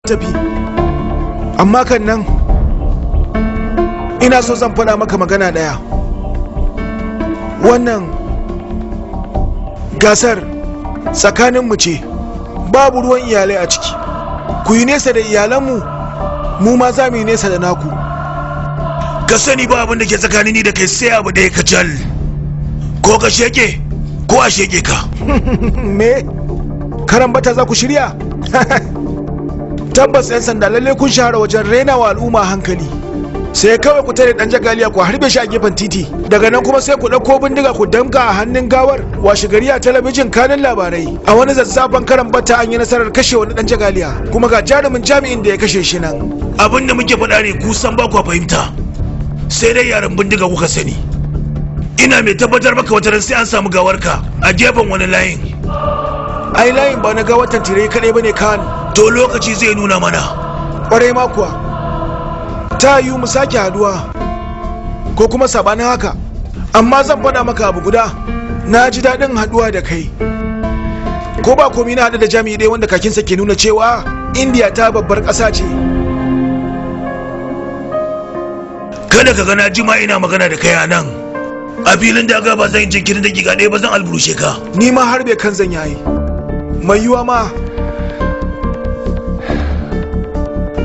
Tafi. Amma kan nan ina so zan faɗa maka magana ɗaya. Wannan gasar tsakaninmu ce, babu ruwan iyalai a ciki. Ku yi nesa da iyalanmu, mu ma za mu yi nesa da naku. Ka sani, ba abin da ke tsakanin ni da kai sai abu ɗaya kacal: ko ka sheke ko a sheke ka. Me karan bata za ku shirya? Tabbas 'yan sanda, lalle kun shahara wajen raina wa al'umma hankali. Sai kawai ku tare dan jagaliya, ku harbe shi a gefen titi, daga nan kuma sai ku ɗauko bindiga ku damka a hannun gawar. Washe gari a talabijin, kanin labarai: a wani zazzafan karan bata an yi nasarar kashe wani dan jagaliya, kuma ga jarumin jami'in da ya kashe shi nan. Abin da muke faɗa ne ku san ba ku fahimta, sai dai yaran bindiga kuka sani. Ina mai tabbatar maka, wata ran sai an samu gawarka a gefen wani layin. Ai layin ba na gawar tantirai kadai bane kan. To, lokaci zai nuna mana. Kwarai ma kuwa, ta yiwu mu sake haduwa ko kuma sabanin haka. Amma zan faɗa maka abu guda: na ji daɗin haduwa da kai. Ko ba komi, na haɗu da jami'i ɗaya wanda kakinsa ke nuna cewa Indiya ta babbar ƙasa ce. Kada ka ga na jima ina magana da kai a nan. A filin daga ba zan yi jinkirin dakika ɗaya ba, zan alburushe ka. Ni ma harbe kan zan yayi. Mai yiwuwa ma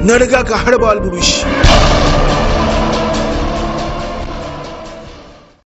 na riga ka harba alburushi.